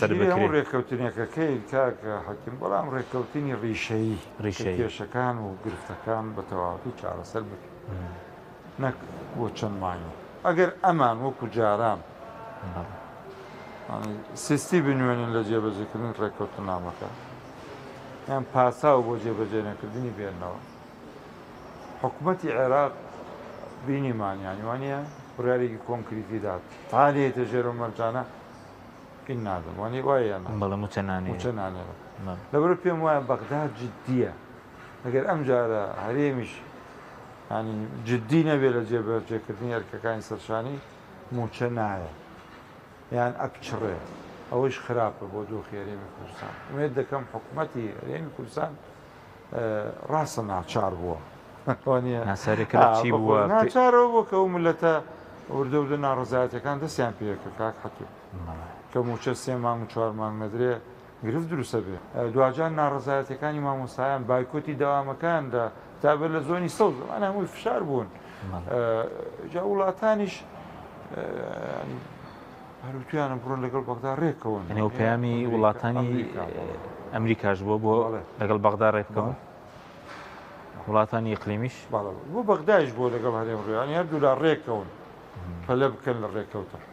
چارەسەر پشتگیری هەموو بکرێ. ڕێککەوتنێکەکەین کاک حەکیم، بەڵام ڕێککەوتنی ڕیشەیی کە ڕیشەیی. کێشەکان و گرفتەکان بە تەواوەتی چارەسەر بکرێ نەک بۆ چەند مانگێک. ئەگەر ئەمان وەکو جاران بەڵێ. یانی سستی بنوێنن لە جێبەجێکردنی ڕێککەوتننامەکە یان پاساو بۆ جێبەجێ نەکردنی بێننەوە، حکومەتی عێراق بینیمان یانی وانە بڕیارێکی کۆنکریتی دات تا لێتە ژێر و مەرجانە این نادەم وانی وایە یان نا؟ بەڵێ مووچە نانێرم. مووچە نانێرم. بەڵێ. لەبەرئەوە پێم وایە بەغدا جدییە. ئەگەر ئەم جارە هەرێمیش یانی جدی نەبێ لە جێبەجێکردنی ئەرکەکانی سەرشانی مووچە نایە یان ئەپچڕێ ئەوەیش خراپە بۆ دۆخی هەرێمی کوردستان. ئومێد دەکەم حکومەتی هەرێمی کوردستان ڕاستە ناچار بووە ناچارەکە لە چی بووە؟ ناچارەوە بۆ کە ئەو ملەتە وردە وردە ناڕەزایەتەکان دەستیان پێکرد کاک حەکیم کە مووچە سێ مانگ و چوار مانگ نەدرێ گرفت دروستە بێ. دواجار ناڕەزایەتیەکانی مامۆستایان، بایکۆتی دەوامەکان لە تابەت لە زۆنی سەوز، ئەمانە هەمووی فشار بوون. جا وڵاتانیش هەروتویانە بڕۆن لەگەڵ بەغدا ڕێکەون. یعنی ئەو پەیامی وڵاتانی ئەمریکاش بووە بۆ لەگەڵ بەغدا ڕێککەون؟ وڵاتانی ئیقلیمیش؟ بۆ بەغدایش بۆ لەگەڵ هەرێم ڕێ، یعنی هەردوولا ڕێکەون، پەلە بکەن لە ڕێکەوتن.